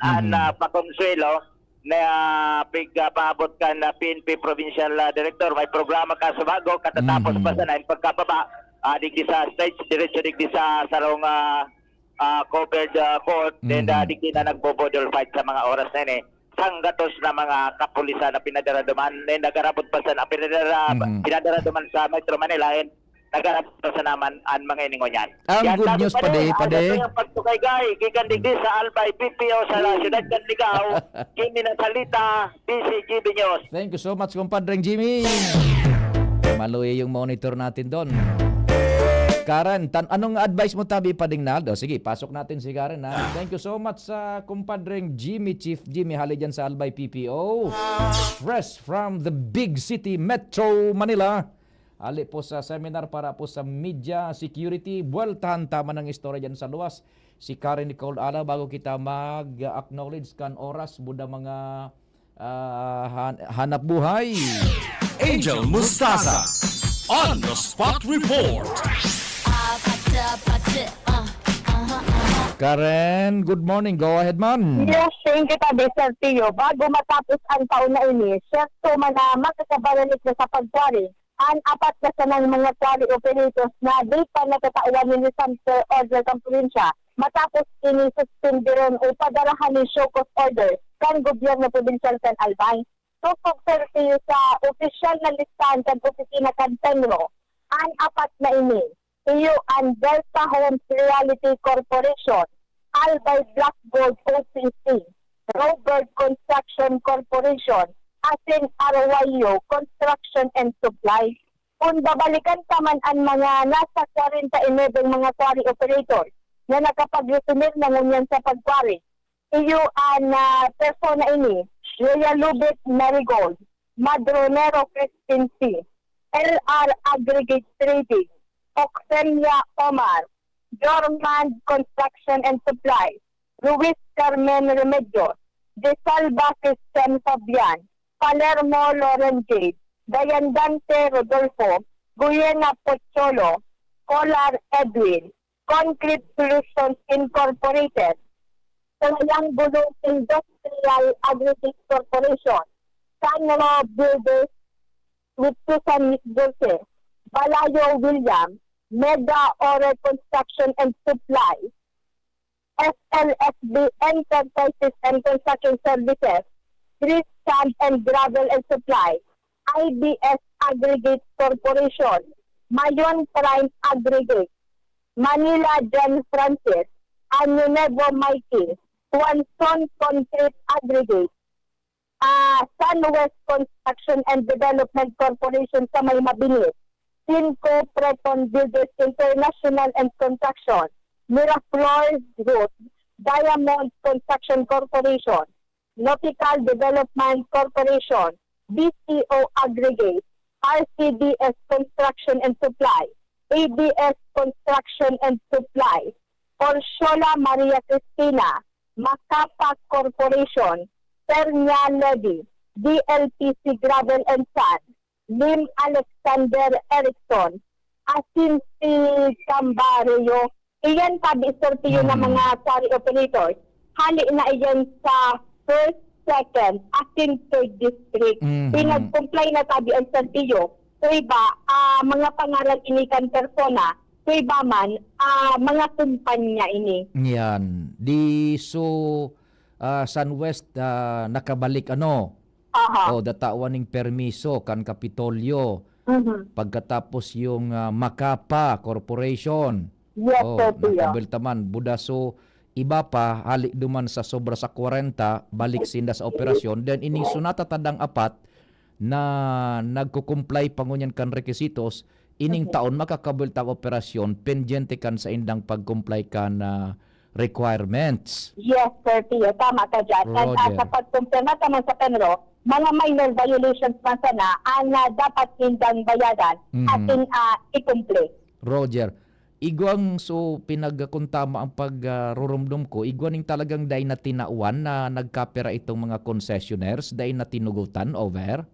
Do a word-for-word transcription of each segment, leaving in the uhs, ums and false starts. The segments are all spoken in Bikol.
an, Mhm. ah, pakonsuelo na pigpaabot kan, ah, P N P Provincial, ah, Director. May programa ka sa bago, katatapos Mhm. pa sana ang pagkababa, ah, digdi sa stage, diretso digdi sa sarong, ah, ah, covered, ah, court. Then, ah, Mhm. digdi na nagbo-boodle fight sa mga oras na ini. Sanggatos na mga kapulisan na pinadaraduman. Then, nagarabot pa sana, pinadara-, Mhm. pinadaraduman sa Metro Manila. And nagarabot pa sana man ang mga ini ngunyan. Ang Yan good lamang news, pa Padi, din. Padi. Ano po yung pagtukaygay? Gikan digdi sa Albay P P O sa la-, Siyudad kan Ligao, Jimmy Nasalita, D C G B News. Thank you so much, kumpadreng Jimmy. Maluya yung monitor natin doon. Karen, tan-, anong advice mo, tabi, Pading Naldo? Sige, pasok natin si Karen, ha? Thank you so much sa kumpadreng Jimmy, Chief Jimmy, hali dyan sa Albay P P O. Fresh from the big city, Metro Manila. Hali po sa seminar para po sa media security. Buweltahan ta man ang istorya dyan sa luwas. Si Karen Nicole Ala, bago kita mag-acknowledge kan oras, buda mga, ah, han-, hanap buhay. Angel Mustaza, On the Spot Report. Karen, good morning. Go ahead, man. Yes, thank you, Tabi, Sir Tio. Bago matapos ang taon na ini, siyerto man na makakabalik na sa pagkwari an apat na sanang mga quarry operators na di pa natatawan nin license order kan probinsya, matapos ini suspenderon o padarahan nin show cause order kan gobyerno probinsyal kan Albay. Sosog, Sir Tio, sa opisyal na listahan kan opisina kan PENRO, an apat na ini, iyo an Delta Homes Realty Corporation, Albay Black Gold O P C, Robert Construction Corporation, asin Arroyo Construction and Supply. Kun babalikan pa man an mga nasa kwarenta y nuwebeng mga quarry operators na nakapag-resumir na ngunyan sa pagkwari, iyo an, ah, persona ini, Rhea Lubit Marigold, Madronero Crispin C, L R Aggregate Trading, Oxemia Omar, Jorman Construction and Supply, Ruiz Carmen Remedios, De Salva Christian Fabian, Palermo Loren Jade, Dayandante Rodolfo, Guyena Pocholo, Colar Edwin, Concrete Solutions Incorporated, Triangulo Industrial Aggregate Corporation, Sanro Builders with Susan Dulce, Balayo William, Mega Ore Construction and Supply, S L S B Enterprises and Construction Services, Grease Sand and Gravel and Supply, I B S Aggregate Corporation, Mayon Prime Aggregate, Manila John Francis, Año Nuevo Mikey, Tuanson Concrete Aggregate, ah, Sunwest Construction and Development Corporation sa may Mabini, Cinco Preton Builders International and Construction, Miraflores Road, Diamond Construction Corporation, Nautical Development Corporation, B C O Aggregate, R C D S Construction and Supply, A D S Construction and Supply, Orsiola Maria Cristina, Macapa Corporation, Pernia Levy, D L P C Gravel and Sand, Lim Alexander Erickson, asin si Cambareo. Iyan tabi, Sir Tio, na Mm. mga quarry operators. Hali na iyan sa first, second, asin third district. Mhm. Pinag-comply na tabi ang Sir Tio. Sa iba, ah, mga pangaran ini kan persona. Sa iba man, ah, mga kumpanya ini. Yan. Di so, ah, Sunwest, ah, nakabalik, ano? Aha. O, datawan ning permiso kan Kapitolyo. Mhm. Pagkatapos yung, ah, Macapa Corporation. Yes, Oh, Sir Pio. Nakabilta man. Buda so, iba pa, hali duman sa sobra sa kwarenta, balik sinda sa operasyon. Then, ining sunata tadang apat na nagko-comply pa ngunyan kan requisitos, ining Mhm. taon makakabilta ang operasyon, pendyente kan sa indang pag-comply kan, ah, requirements. Yes, Sir Pio. Tama ka dyan. And, ah, Roger. sa pagkumpirma naman sa PENRO, mga minor violations man sana ang, ah, dapat nindang bayadan Mhm. atin, ah, i-comply. Roger, igwang so pinagkuntama ang pag, ah, rurumdom ko, igwa ning talagang dai na tinawan na nagkapira itong mga concessionaires, dai na tinugutan, over?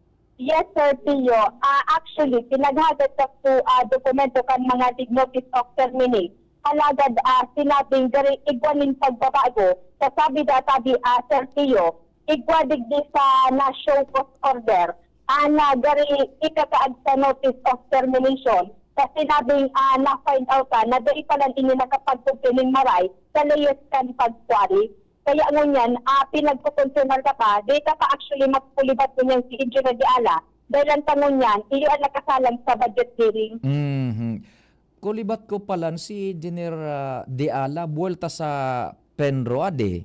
Yes, Sir Pio. Ah, actually, pinaghagad sa po, ah, dokumento kan mga dig notice of terminate. Alagad, ah, sinabing diri igwa nin pagbabago sa sabi da tabi, ah, Sir Tio, igwa digdi sa na-show cause order, ah, na gari ikakaag sa notice of termination sa sinabing, ah, na-find out, ah, na dai pa lang ini nakapagkugti nin maray sa layas kan pagkwari. Kaya ngunyan, ah, pinagkukonfirmar ka pa, di ka pa actually magkulibat ngunyan si Engineer Diala. Dahil lang ta ngunyan, iyo ang nakasalang sa budget hearing. Mhm. Kulibat ko palan si Engineer, ah, Diala, buwelta sa Penro, adi.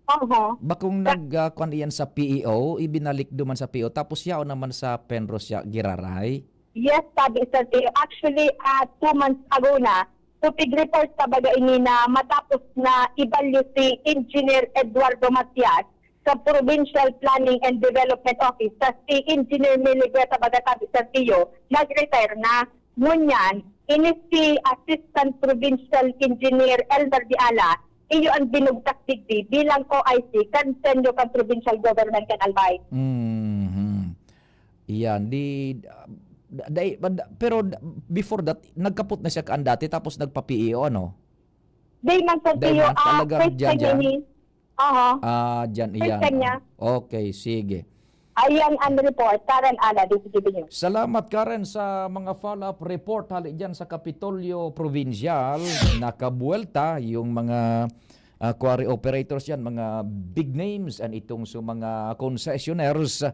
Oho. Bakong Sa nag, ah, kwan iyan sa P E O, ibinalik duman sa P E O, tapos yaon naman sa Penro siya giraray. Yes, sabi, Sir Teo. Actually, ah, two months ago na, so tig-report sa baga ini na matapos na ibalyo si Engineer Eduardo Matias sa Provincial Planning and Development Office, sa si Engineer Mili Gueta, baga sabi, Sir Teo, nag-retire na. Ngunyan, ini si Assistant Provincial Engineer Elmer Diala, iyo ang binugtak digdi bilang O I C kan Senyo kan Provincial Government kan Albay. Mhm. Iyan, di, ah, da-, dai-, da-, pero da-, before that, nagkapot na siya kaan dati, tapos nagpa-P E O, ano? Di man, Sir Di Teo, man, ah, talagang first diyan, time diyan? ini. Aha. Ah, diyan, First iyan, time niya. ah. Okay, sige. Ayan ang report, Karen Ala, D C T V News. Salamat, Karen, sa mga follow-up report hali diyan sa Kapitolyo Provincial. Nakabuwelta yung mga, ah, quarry operators yan, mga big names, and itong sa mga concessionaires,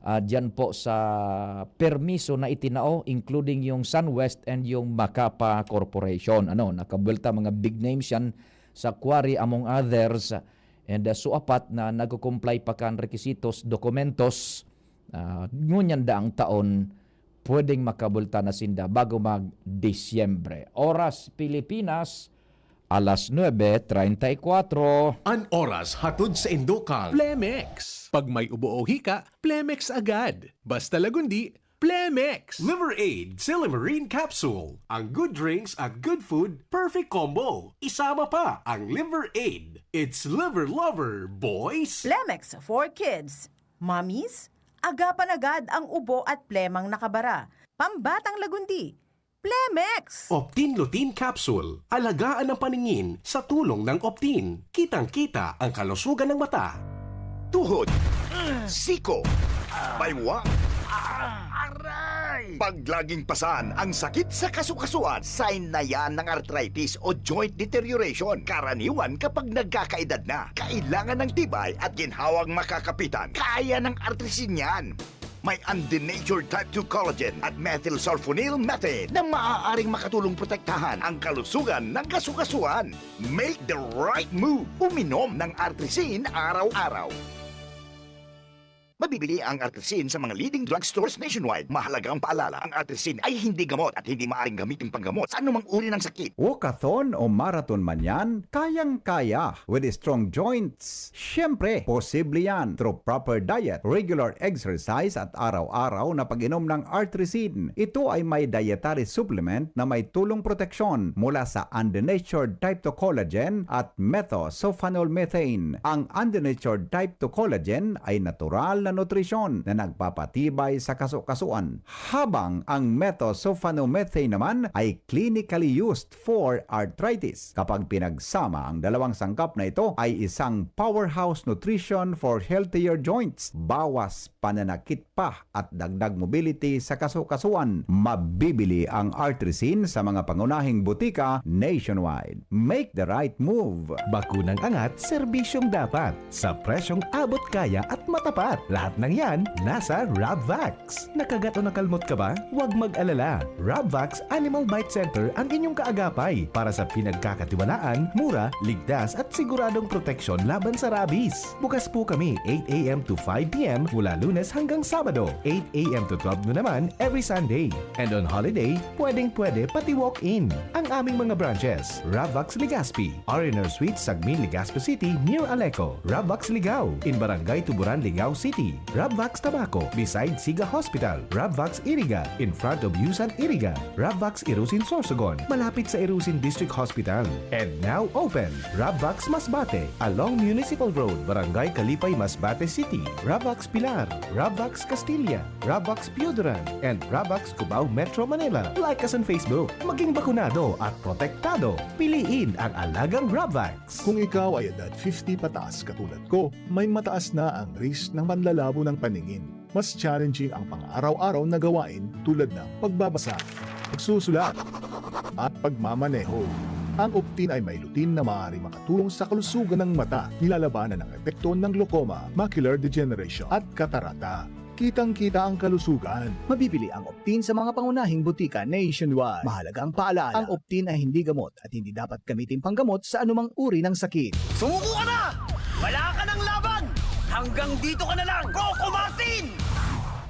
ah, diyan po sa permiso na itinao, including yung Sunwest and yung Macapa Corporation. Ano, nakabuwelta mga big names yan sa quarry, among others, and, ah, so apat na nagko-comply pa kan requisitos, dokumentos, ah, ngunyan daang taon, pwedeng makabulta na sinda bago mag-Disyembre. Oras, Pilipinas, alas nuebe treinta y cuatro. An oras hatod sa indo kan Plemex. Pag may ubo o hika, Plemex agad. Basta Lagundi, Plemex! Liver Aid, Silimarine Capsule. Ang good drinks at good food, perfect combo. Isama pa ang Liver Aid. It's Liver Lover, boys! Plemex for kids. Mommies, agapan agad ang ubo at plemang nakabara. Pambatang Lagundi, Plemex! Optin Lutein Capsule. Alagaan ang paningin sa tulong ng Optin. Kitang-kita ang kalusugan ng mata. Tuhod, siko, baywa, aray! Pag laging pasan ang sakit sa kasukasuan, sign na yan ng arthritis o joint deterioration. Karaniwan kapag nagkakaedad na, kailangan ng tibay at ginhawang makakapitan. Kaya ng Artrisin yan. May undenatured type two collagen at methylsulfonyl methane na maaaring makatulong protektahan ang kalusugan ng kasukasuan. Make the right move. Uminom ng Artrisin araw-araw. Mabibili ang Artrisin sa mga leading drugstores nationwide. Mahalagang paalala, ang Artrisin ay hindi gamot at hindi maaaring gamitin panggamot sa anumang uri ng sakit. Walkathon o marathon man yan, kayang-kaya with strong joints. Siyempre, posible yan through proper diet, regular exercise at araw-araw na pag-inom ng Artrisin. Ito ay may dietary supplement na may tulong proteksyon mula sa undenatured type two collagen at methylsulfonyl methane. Ang undenatured type two collagen ay natural na nutrisyon na nagpapatibay sa kasukasuan, habang ang methylsulfonyl methane naman ay clinically used for arthritis. Kapag pinagsama, ang dalawang sangkap na ito ay isang powerhouse nutrition for healthier joints, bawas pananakit pa at dagdag mobility sa kasukasuan. Mabibili ang Artrisin sa mga pangunahing butika nationwide. Make the right move. Bakunang angat, serbisyong dapat. Sa presyong abot kaya at matapat. Lahat ng yan, nasa Rabvax. Nakagat o nakalmot ka ba? Huwag mag-alala. Rabvax Animal Bite Center ang inyong kaagapay para sa pinagkakatiwalaan, mura, ligtas at siguradong proteksyon laban sa rabies. Bukas po kami eight a m to five p m mula Lunes hanggang Sabado, eight a m to twelve noon naman every Sunday. And on holiday, pwedeng-pwede pati walk-in. Ang aming mga branches, Rabvax Legazpi, R and R Suites, Sagmin, Legazpi City, near Aleco, Rabvax Ligao, in Barangay Tuburan, Ligao City, Rabvax Tabaco, beside Siga Hospital. Rabvax Iriga, in front of Yusan Iriga. Rabvax Irusin Sorsogon, malapit sa Irusin District Hospital. And now open, Rabvax Masbate, along Municipal Road, Barangay Kalipay, Masbate City. Rabvax Pilar, Rabvax Castilla, Rabvax Pioduran, and Rabvax Cubao, Metro Manila. Like us on Facebook. Maging bakunado at protektado. Piliin ang alagang Rabvax. Kung ikaw ay edad fifty pataas katulad ko, may mataas na ang risk ng panlalabo ng paningin. Mas challenging ang pang-araw-araw na gawain tulad ng pagbabasa, pagsusulat, at pagmamaneho. Ang Optin ay may lutein na maaaring makatulong sa kalusugan ng mata, nilalabanan ang epekto ng glaucoma, macular degeneration, at katarata. Kitang-kita ang kalusugan. Mabibili ang Optin sa mga pangunahing butika nationwide. Mahalagang paalala, ang Optin ay hindi gamot at hindi dapat gamitin panggamot sa anumang uri ng sakit. Sumuko ka na! Wala ka ng laban! Hanggang dito ka na lang, Coco Martin!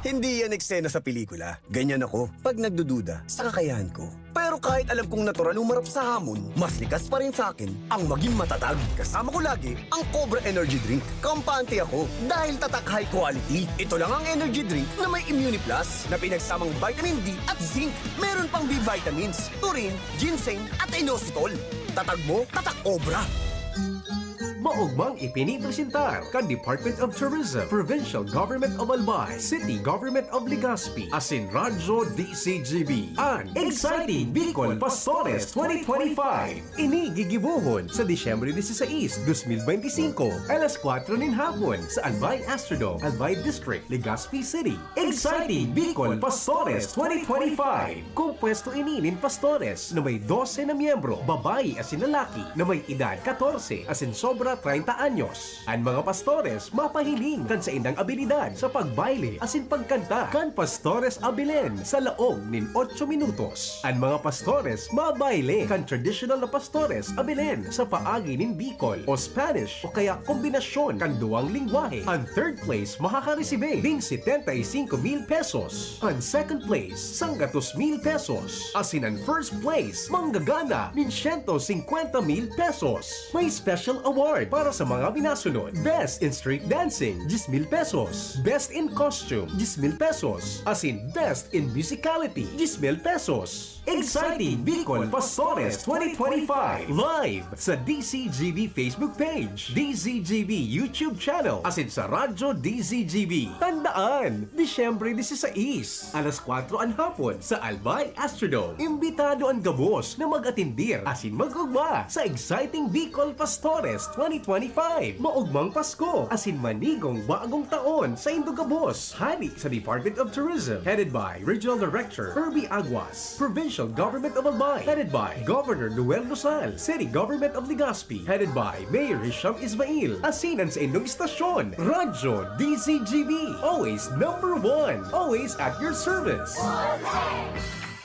Hindi yan eksena sa pelikula. Ganyan ako pag nagdududa sa kakayahan ko. Pero kahit alam kong natural humarap sa hamon, mas likas pa rin sa akin ang maging matatag. Kasama ko lagi ang Cobra Energy Drink. Kampante ako dahil tatak, high quality. Ito lang ang energy drink na may Immune Plus na pinagsamang vitamin D at zinc. Meron pang B vitamins, taurine, ginseng at inositol. Tatag mo, tatak Cobra! Maogmang ipinipresentar kan Department of Tourism, Provincial Government of Albay, City Government of Legazpi, asin Radyo D C G B, an Exciting Bicol Pastores twenty twenty-five. Ini gigibohon sa Disyembre dieciséis, dos mil beintisinko, alas kuwatro nin hapon sa Albay Astrodome, Albay District, Legazpi City. Exciting Bicol Pastores twenty twenty-five. Kompuesto ini nin pastores na may dose na miyembro, babayi asin lalaki na may edad katorse asin sobra treinta anyos. An mga pastores mapahiling kan saindang abilidad sa pagbayle asin pagkanta kan Pastores Abilene sa laog nin otso minutos. An mga pastores mabayle kan tradisyonal na Pastores Abilene sa paagi nin Bicol o Spanish o kaya kombinasyon kan duwang lengwahe. An third place makakaresibe nin setenta y cinco mil pesos. An second place, sanggatos mil pesos. Asin an first place, manggagana nin siyento singkwenta mil pesos. May special award para sa mga minasunod: Best in Street Dancing, diyes mil pesos. Best in Costume, diyes mil pesos. Asin Best in Musicality, diyes mil pesos. Exciting Bicol Pastores twenty twenty-five, live sa D C G B Facebook page, D C G B YouTube channel, asin sa Radyo D C G B. Tandaan, Disyembre dieciséis, alas kuwatro an hapon sa Albay Astrodome. Imbitado an gabos na mag-atendir asin mag-ugma sa Exciting Bicol Pastores twenty twenty-five. Maogmang Pasko asin manigong bagong taon saindo gabos. Hali sa Department of Tourism, headed by Regional Director Herbie Aguas. Provincial Government of Albay, headed by Governor Noel Rosal. City Government of Legazpi, headed by Mayor Hisham Ismail. Asin an saindong istasyon, Radyo D C G B. Always number one. Always at your service.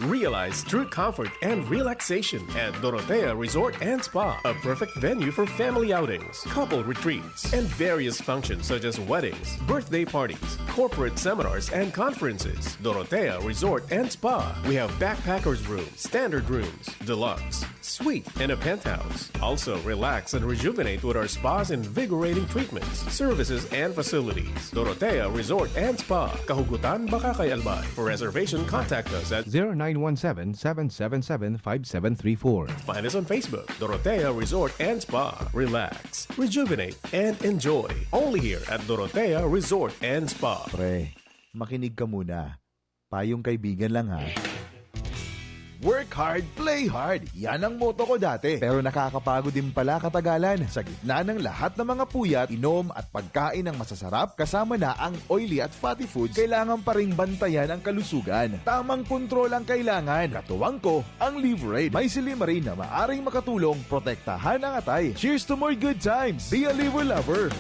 Realize true comfort and relaxation at Dorotea Resort and Spa, a perfect venue for family outings, couple retreats, and various functions such as weddings, birthday parties, corporate seminars, and conferences. Dorotea Resort and Spa. We have backpackers room, standard rooms, deluxe, suite, and a penthouse. Also, relax and rejuvenate with our spa's invigorating treatments, services, and facilities. Dorotea Resort and Spa, Kahugutan, Bacacay, Albay. For reservation, contact us at zero nine one seven, seven seven seven, five seven three four. Find us on Facebook, Dorotea Resort and Spa. Relax, rejuvenate, and enjoy. Only here at Dorotea Resort and Spa. Pre, makinig ka muna. Payong kaibigan lang, ha. Work hard, play hard. Yan ang motto ko dati. Pero nakakapagod din pala katagalan. Sa gitna ng lahat ng mga puyat, inom at pagkain ng masasarap, kasama na ang oily at fatty foods, kailangan pa ring bantayan ang kalusugan. Tamang kontrol ang kailangan. Katuwang ko, ang Liverade. May silymarin na maaring makatulong protektahan ang atay. Cheers to more good times! Be a Liver Lover!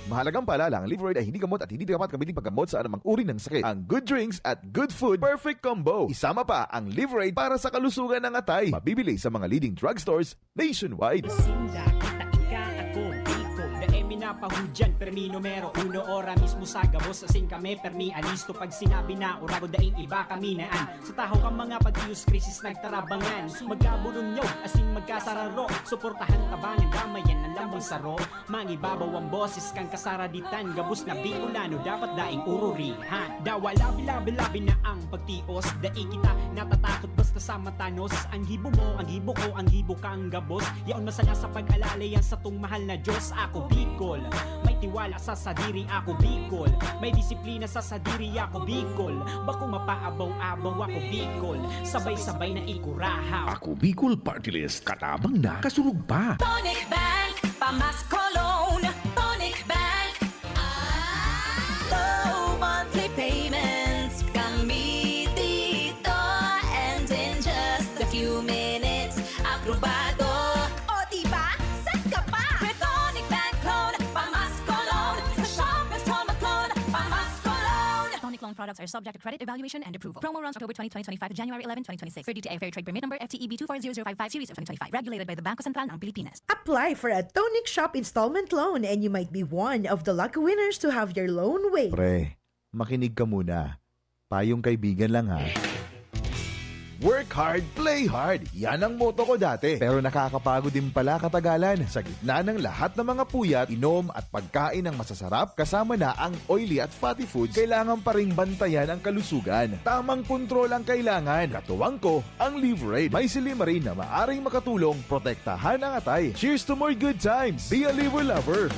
Mahalagang paalala, ang Liverade ay hindi gamot at hindi dapat gamitin paggamot sa anumang uri ng sakit. Ang good drinks at good food, perfect combo. Isama pa ang Liverade para sa kalusugan ng atay. Mabibili sa mga leading drugstores nationwide. Sinda, kita, ika, ako, Bicol. Dai mi Napahudyan, permi numero uno, ora mismo sa gabos, asin kami permi alisto. Pag sinabi na orago, daing iba kami naan. Sa tahaw kan mga pagtiyos, krisis nagtarabangan. Magkaburunyaw, asin magkasararo. Suportahan, tabangan, damayan ang lambang saro. Mangibabaw ang boses kan kasaraditan. Gabos na Bicolano, dapat daing ururihan. Dawa labi-labi-labi na ang pagtios. Dai kita natatakot basta sa matanos. Ang gibo mo, ang gibo ko, ang gibo kang gabos. Yaon masala sa pag-alala yan satong mahal na Diyos. Ako Bicol, may tiwala sa sadiri. Ako Bicol, may disiplina sa sadiri. Ako Bicol, bakong mapaabaw-abaw. Ako Bicol, sabay-sabay na ikurahaw. Ako Bicol Party List, katabang na, kasurog pa. Tonic Bank, Pamas Cologne. Tonic Bank. Low monthly payments. Kami dito. And in just a few minutes, aprobado. O, diba? Saan ka pa? With Tonic Bank Loan, Pamas Cologne. Sa Shoppers Hall, mag-loan, Pamas Cologne. Tonic loan products are subject to credit evaluation and approval. Promo runs October twenty, twenty twenty-five to January eleven, twenty twenty-six. Per D T I Fair Trade Permit Number F T E B two four zero zero five five series of twenty twenty-five. Regulated by the Bangko Sentral ng Pilipinas. Apply for a Tonic Shop installment loan and you might be one of the lucky winners to have your loan waived. Pre, makinig ka muna. Payong kaibigan lang, ha. Work hard, play hard. Yan ang motto ko dati. Pero nakakapagod din pala katagalan. Sa gitna ng lahat ng mga puyat, inom at pagkain ng masasarap, kasama na ang oily at fatty foods, kailangan pa ring bantayan ang kalusugan. Tamang kontrol ang kailangan. Katuwang ko, ang Liverade. May silymarin na maaring makatulong protektahan ang atay. Cheers to more good times! Be a Liver Lover!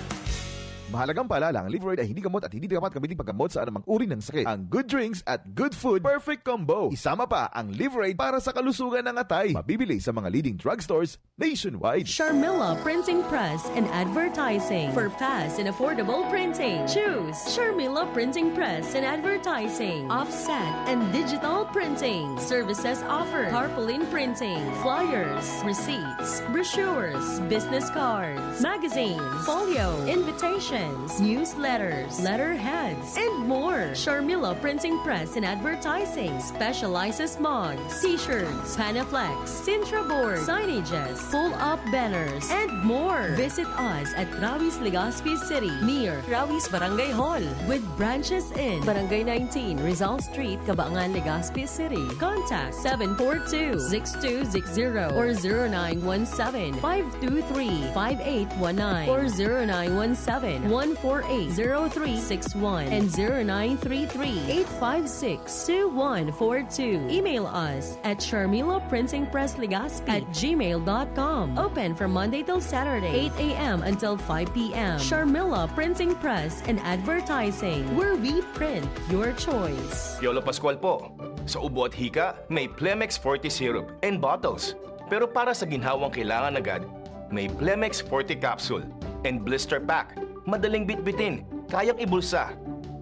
Mahalagang paalala, ang Liverade ay hindi gamot at hindi dapat gamitin paggamot sa anumang uri ng sakit. Ang good drinks at good food, perfect combo. Isama pa ang Liverade para sa kalusugan ng atay. Mabibili sa mga leading drugstores nationwide. Sharmila Printing Press and Advertising. For fast and affordable printing, choose Sharmila Printing Press and Advertising. Offset and digital printing. Services offered: tarpaulin printing, flyers, receipts, brochures, business cards, magazines, folio, invitations, newsletters, letterheads, and more. Sharmila Printing Press and Advertising specializes mugs, t-shirts, Panaflex, Sintra board, signages, pull-up banners, and more. Visit us at Rawi's Legazpi City, near Rawi's Barangay Hall, with branches in Barangay nineteen, Rizal Street, Cabaangan, Legazpi City. Contact seven four two, six two six zero or zero nine one seven, five two three, five eight one nine or zero nine one seven, one four eight, zero three six one and zero nine three three, eight five six, two one four two. Email us at Sharmila Printing Press Legazpi at gmail dot com. Open from Monday till Saturday, eight a.m. until five p.m. Sharmila Printing Press and Advertising, where we print your choice. Piolo Pascual po. Sa ubo at hika, may Plemex Forte Syrup and bottles. Pero para sa ginhawang kailangan agad, may Plemex Forte Capsule and Blister Pack. Madaling bitbitin, kayang ibulsa.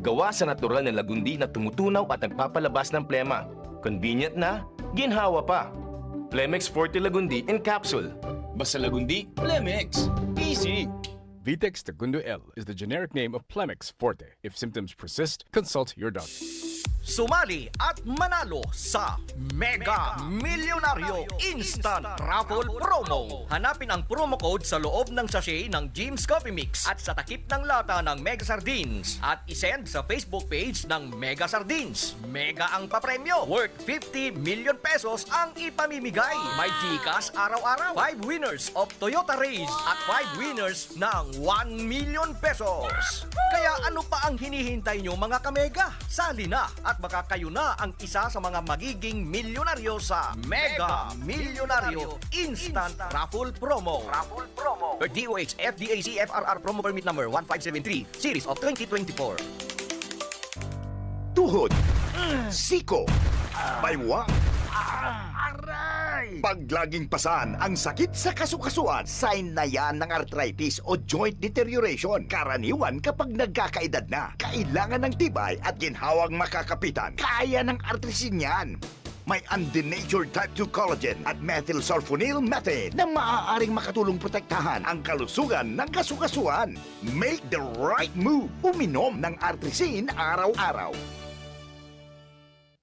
Gawa sa natural na lagundi na tumutunaw at nagpapalabas ng plema. Convenient na, ginhawa pa. Plemex Forte Lagundi in Capsule. Basta Lagundi, Plemex. Easy! Vitex Tagundo L is the generic name of Plemex Forte. If symptoms persist, consult your doctor. Sumali at manalo sa Mega Milyonaryo Instant Raffle Promo. Hanapin ang promo code sa loob ng sachet ng Jim's Coffee Mix at sa takip ng lata ng Mega Sardines at isend sa Facebook page ng Mega Sardines. Mega ang papremyo, worth fifty million pesos ang ipamimigay. May GCash araw-araw, five winners of Toyota Raize at five winners ng one million pesos. Kaya ano pa ang hinihintay nyo, mga kamega? Sali na at baka kayo na ang isa sa mga magiging milyonaryo sa Mega Milyonaryo Instant Raffle Promo. Raffle Promo. Per D O H F D A C F R R Promo Permit Number one five seven three, Series of twenty twenty-four. Tuhod, siko, baywang. Aray! Pag laging pasan ang sakit sa kasukasuan, sign na yan ng arthritis o joint deterioration. Karaniwan kapag nagkakaedad na, kailangan ng tibay at ginhawang makakapitan. Kaya ng Artrisin yan. May undenatured type two collagen at methylsulfonyl methane na maaaring makatulong protektahan ang kalusugan ng kasukasuan. Make the right move. Uminom ng Artrisin araw-araw.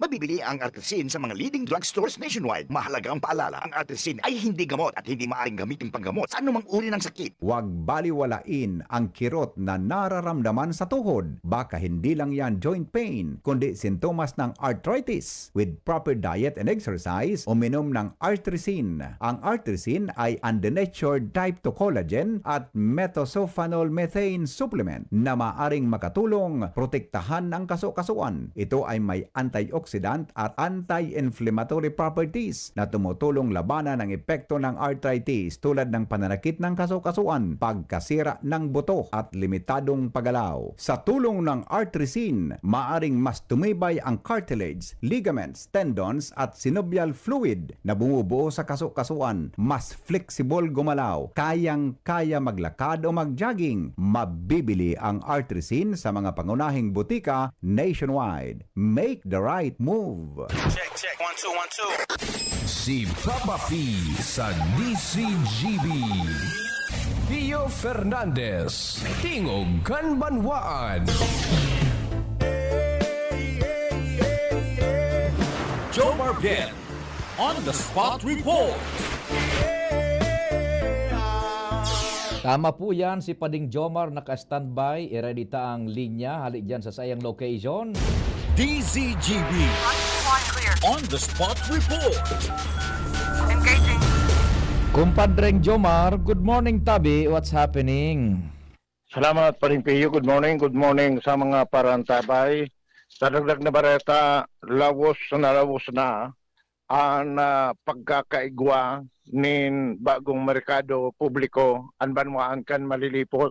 Mabibili ang Artrisin sa mga leading drugstores nationwide. Mahalagang paalala, ang Artrisin ay hindi gamot at hindi maaring gamitin panggamot sa anumang uri ng sakit. Huwag baliwalain ang kirot na nararamdaman sa tuhod. Baka hindi lang yan joint pain, kundi sintomas ng arthritis. With proper diet and exercise, uminom ng Artrisin. Ang Artrisin ay undenatured type two collagen at methylsulfonyl methane supplement na maaring makatulong protektahan ang kaso-kasuan. Ito ay may antioxidant at anti-inflammatory properties na tumutulong labanan ang epekto ng arthritis, tulad ng pananakit ng kaso-kasuan, pagkasira ng buto at limitadong paggalaw. Sa tulong ng Artrisin, maaring mas tumibay ang cartilage, ligaments, tendons at synovial fluid na bumubuo sa kaso-kasuan. Mas flexible gumalaw, kayang-kaya maglakad o mag-jogging. Mabibili ang Artrisin sa mga pangunahing butika nationwide. Make the right move. Check, check. One, two, one, two. Si Papa P sa D C G B. Pio Fernandez, Tingog kan Banwaan. Jomar Bien, On the Spot Report. Tama po yan, si Pading Jomar naka-standby. I-ready ta ang linya, hali dyan sa saiyang location. D Z G B. On the Spot Report. Engaging. Kumpadreng Jomar, good morning, tabi. What's happening? Salamat, Paring Pio. Good morning, good morning sa mga parantabay. Sa dagdag na bareta, lawos na lawos na an, ah, pagkakaigwa nin bagong merkado publiko, an banwaan kan Malilipot.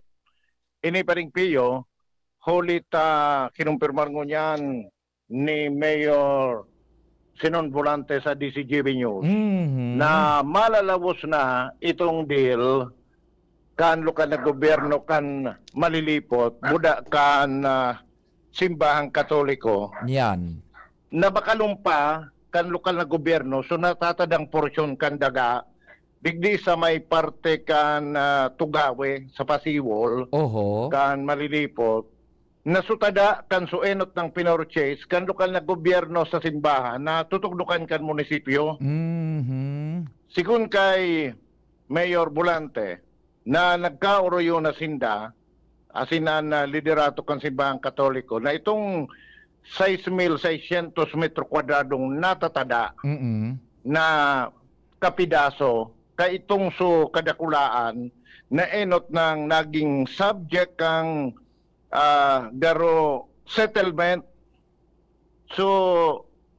Ini, Paring Pio, huli ta kinumpirmar ngunyan ni Mayor Sinon Volante sa D C G B News Mhm. na malalawos na itong deal kan lokal na gobyerno kan Malilipot, buda kan, ah, simbahang Katoliko. Yan. Na makalumpa kan lokal na gobyerno, so natatadang porsyon kan daga, digdi sa may parte kan, ah, Tugawe, sa Pasiwol, Oho. kan Malilipot, na sutada kan suenot ng pinorchase kan lokal na gobyerno sa simbahan na tutugdukan kan munisipyo. Mhm. Sigon kay Mayor Volante, na nagkaoroyo na sinda, asin an, ah, liderato kan simbahang Katoliko, na itong sais mil seiscientos metro kwadradong natatada Mm. na kapidaso, kaitong so kadakulaan, na enot nang naging subject kang, ah, garo settlement. So,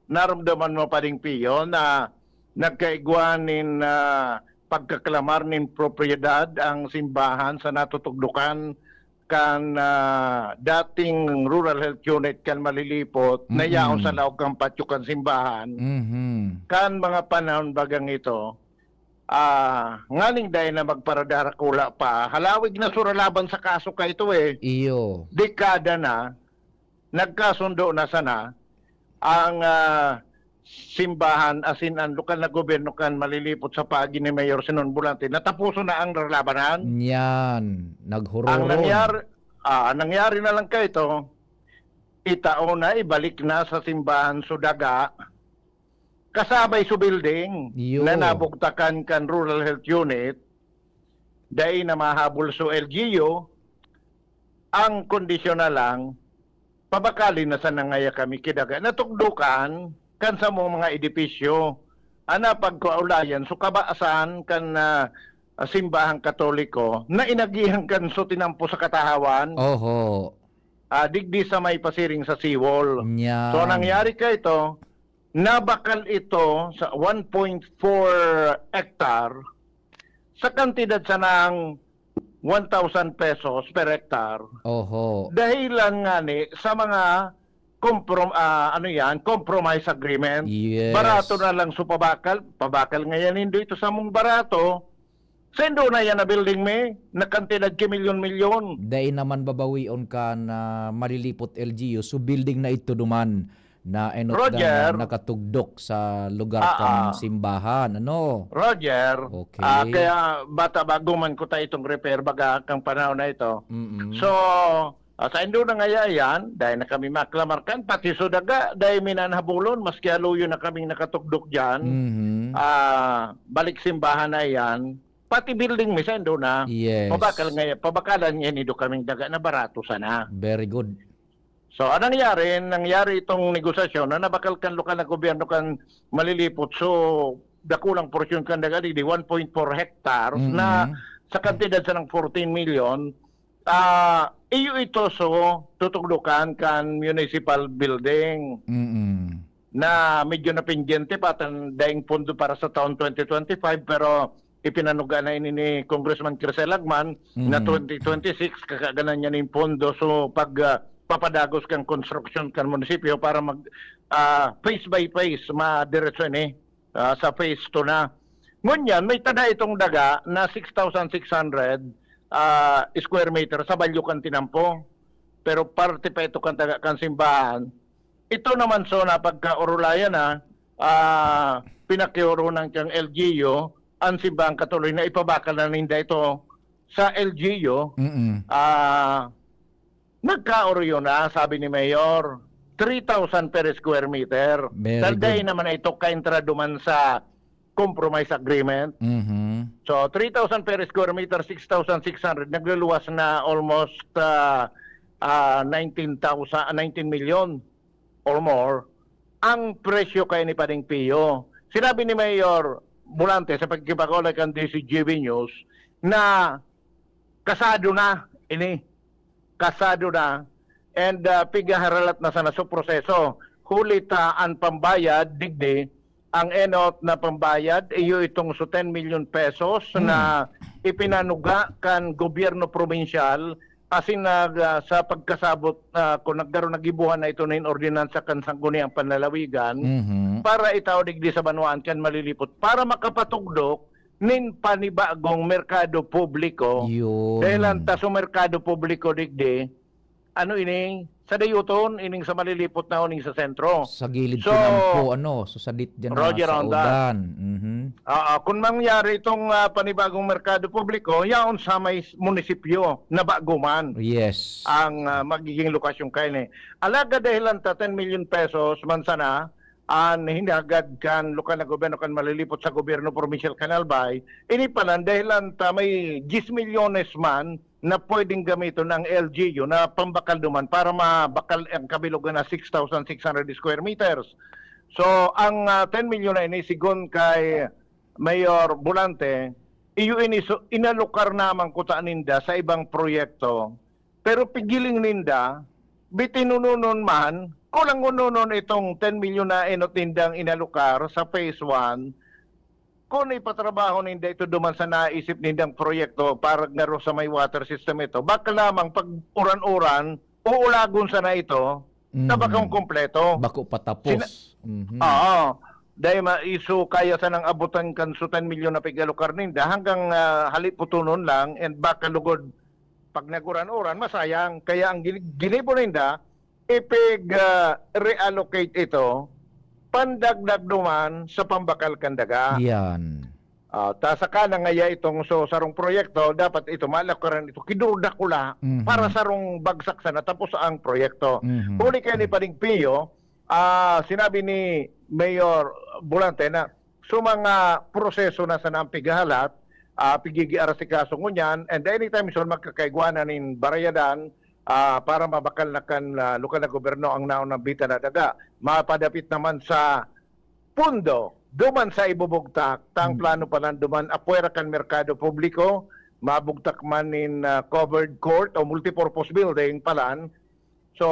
naramdaman mo, Paring Pio, na nagkaigwa nin, ah, pagkaklamar nin propiedad ang simbahan sa natutugdukan kan, ah, dating Rural Health Unit kan Malilipot na yaon Mm. sa laog kan patyo kan simbahan. Mhm. Kan mga panahon bagang ito, ah, nganing dai na magparadarakula pa, halawig na sura laban sa kaso ka ito eh. Iyo. Dekada na, nagkasundo na sana ang, ah, simbahan, asin an lokal na gobyerno kan Malilipot sa paagi ni Mayor Sinon Volante, na taposon na ang labanan. Yan, Ang naghururon. nangyari, ah, nangyari na lang kaito, itao na, ibalik na sa simbahan so daga, kasabay so building Iyo. na nabugtakan kan Rural Health Unit, dai na mahabol so L G U, ang kondisyon na lang, pabakalin na sana ngaya kami ki daga. Natugdukan kan samong mga edipisyo, an napagkaulayan, so kabasan kan, ah, simbahang Katoliko, na inagihan kan so tinampo sa katahawan, Oho. ah, digdi sa may pasiring sa seawall. Yan. So, nangyari ka ito, nabakal ito sa one point four hectare, sa kantidad sanang one thousand pesos per hectare. Oho. Dahilan ngani sa mga komprom-, ah, ano yan, compromise agreement. Yes. Barato na lang so pabakal, pabakal ngayan nindo ito sa mong barato. Saindo na yan na building mi, na kantidad ki milyon-milyon. Dai naman babawion kan Malilipot L G U, so building na ito duman na enot Roger. na nakatugdok sa lugar Ah, kan ah. simbahan, ano? Roger, Okay. ah, kaya bata bago man ko ta itong repair, baga kang panahon na ito. Mm-mm. So, Ah, saindo na ngaya yan, dai na kami maklamar kan, pati so daga, dai mi na nahabolon, maski haluyon na kaming nakatugdok diyan. Mhm. Ah, balik simbahan na yan, pati building mi saindo na. Yes. Pabakal ngaya, pabakalan ngaya nindo kaming daga na barato sana. Very good. So, anong nangyari? Nangyari itong negosasyon na nabakal kan lokal na gobyerno kan Malilipot. So, dakulang porsyon kan daga, di one point four hectares Mm-mm. na sa kantidad sanang fourteen million, ah, iyo ito, so, tutugdokan kan municipal building Mm-mm. na medyo napindyente pa, tan daing pondo para sa taon twenty twenty-five, pero ipinanuga na ini ni Congressman Crisel Lagman na Mm. twenty twenty-six, kakaganan niya ning pondo. So, pag, ah, papadagos kan construction kan munisipyo para mag, ah, phase by phase, madiretso ini, ah, sa phase two na. Ngunyan, may tada itong daga na six thousand six hundred, ah, square meter sa Balyo kan Tinampo. Pero parte pa ito kan taga kan simbahan. Ito naman, so, napagkaorolayan na, ah, pinakioronan kang L G U, ang simbahang Katoliko na ipabakal na ninda ito sa L G U. Mm-mm. Ah, nagkaoryo na, sabi ni Mayor, three thousand per square meter. Very Tan dai good. naman na ito kaentrado man sa compromise agreement. Mhm. So, three thousand per square meter, six thousand six hundred, nagluluwas na almost, ah, ah, nineteen thousand, ah, nineteen million or more ang presyo kay ni Pading Pio. Sinabi ni Mayor Volante sa pagkipag-olay kan D Z G B News na kasado na ini. Kasado na. And, ah, pigaharalat na sana sa proseso. Huli ta an pambayad, digdi, ang enot na pambayad, iyo itong so ten milyon pesos Hmm. na ipinanuga kan gobyerno probinsyal, asin nag, ah, sa pagkasabot, ah, kung nagdaro nagibuhan na ito nin ordinansa kan Sangguniang Panlalawigan, Mhm. para itao digdi sa banwaan kan Malilipot, para makapatugdok nin panibagong merkado publiko. Yun. Dahil ang taso merkado publiko digdi, ano ini, sa dayuton, ining sa Malilipot na, ining sa sentro. Sa gilid So, Tinampo, ano, so sadit dyan na Roger sa Ronda. Udan. Mhm. Ah, ah, kung mangyari itong, ah, panibagong merkado publiko, yaon sa may s-, munisipyo na bago man Yes. ang, ah, magiging lokasyon kaini. Alagad dahilan ta ten milyon pesos man sana, an hinagad kan lokal na gobyerno kan Malilipot sa gobyerno probinsyal kan Albay, ini palan dahilan ta may diyes milyones man na pwedeng gamiton ang L G U na pambakal duman para mabakal ang kabilugan na six thousand six hundred square meters. So, ang, ah, ten milyon na ini, sigon kay Mayor Volante, iyo ini so, inalokar naman kuta ninda sa ibang proyekto, pero pigiling ninda, bitinununon man, kulang ununon itong ten milyon na enot nindang inalokar sa phase one, kung ipatrabaho ninda ito duman sa naisip nindang proyekto para garo sa may water system ito, baka lamang pag uran-uran, uulagon sana ito, na Mhm. bakong kompleto. Bako patapos. Sina-, Mhm. Oo. Dahil ma-, iso kaya sanang abutan kan so ten milyon na pigalokar ninda hanggang, ah, haliputunon lang, and baka lugod pag naguran-uran, masayang. Kaya ang gini-, ginibo ninda, ipig, ah, reallocate ito, pandagdag duman sa pambakal kan daga. Yan. Ah, ta saka na ngaya itong so, sarong proyekto, dapat ito, malakaran ito, kidurdakula Mhm. para sarong bagsak sana, tapos ang proyekto. Mhm. Huli kaya ni Pading Pio, ah, sinabi ni Mayor Volante na so mga proseso na sana ang pighahalat, ah, pigigiarasikaso ngunyan, and anytime soon magkakaigwa na nin barayadan, ah, para mabakal na kan, ah, lokal na gobyerno ang naunang bitan na daga. Mapadapit naman sa pundo, duman sa ibubugtak, ta ang Hmm. plano pa lang duman, apwera kan merkado publiko, mabugtak man nin, ah, covered court o multipurpose building palan. So,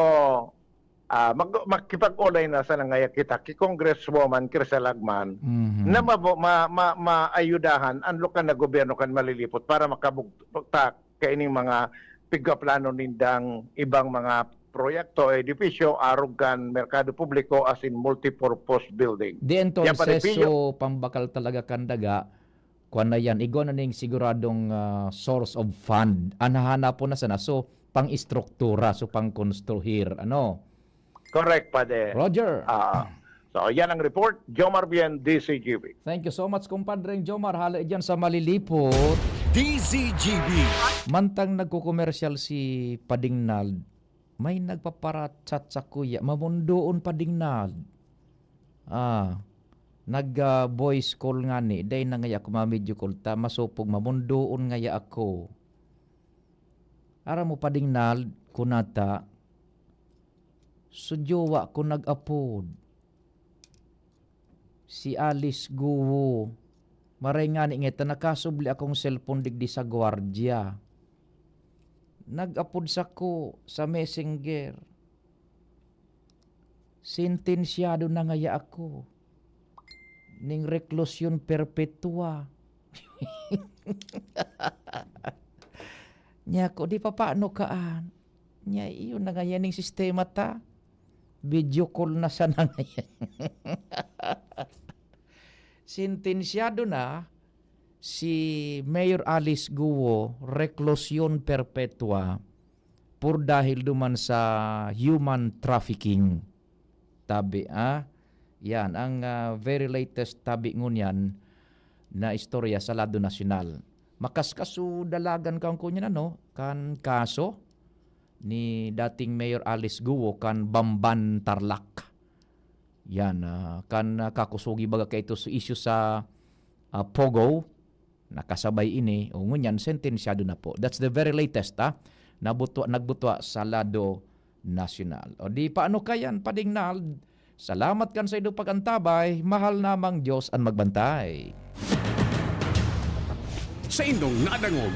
ah, mag-, makipag-olay na sana ngaya kita ki Congresswoman Crisel Lagman Mhm. na mabo-, ma-, ma-, maayudahan ang lokal na gobyerno kan Malilipot para makabugtak kaining mga pigkaplano nindang ibang mga proyekto o edipisyo, arog kan merkado publiko asin multipurpose building. Di Yan pa, entonces, Dipio. So, pambakal talaga kan daga, kuwan na yan, igwa na ning siguradong, ah, source of fund. An hahanapon na sana, so, pang-estruktura, so, pang-konstruhir, ano? Correct, Pade. Roger. Ah, so, yan ang report. Jomar Bien, D Z G B. Thank you so much, kumpadreng Jomar. Hale dyan sa Malilipot. D Z G B. Mantang nagko-commercial si Pading Nald, May nagpapara-chat sakuya, mamundoon pa dingnad. Ah, nag, ah, voice call ngani, dai na ngaya ako ma-video call ta, masopog mamundoon ngaya ako. Aram mo pa dingnad, kunata, so jowa ko nag-apod. Si Alice Guo. Maray ngani ngeta nakasubli akong cellphone digdi sa gwardiya. Nag-apod sako sa Messenger. Sentensyado na ngaya ako ning reclusion perpetua. Nya ko, di pa paano kaan? Nya, iyo na ngaya ning sistema ta. Video call na sana ngayon. Sentensyado na si Mayor Alice Guo, reclusion perpetua, por dahil duman sa human trafficking. Tabi, ah. Yan, ang, ah, very latest tabi ngunyan na istorya sa lado nasyonal. Makaskas o dalagan kan kunyan, ano, kan kaso ni dating Mayor Alice Guo kan Bamban, Tarlac. Yan, ah, kan, ah, kakusugi baga kaito sa issue sa, ah, Pogo, nakasabay ini, o ngunyan, sentensyado na po. That's the very latest, ah, nabutwa, nagbutwa sa lado nasyonal. O di paano kayan, Pading Nald? Salamat kan sa inyong pag-antabay. Mahal namang Diyos ang magbantay. Sa indong nadangog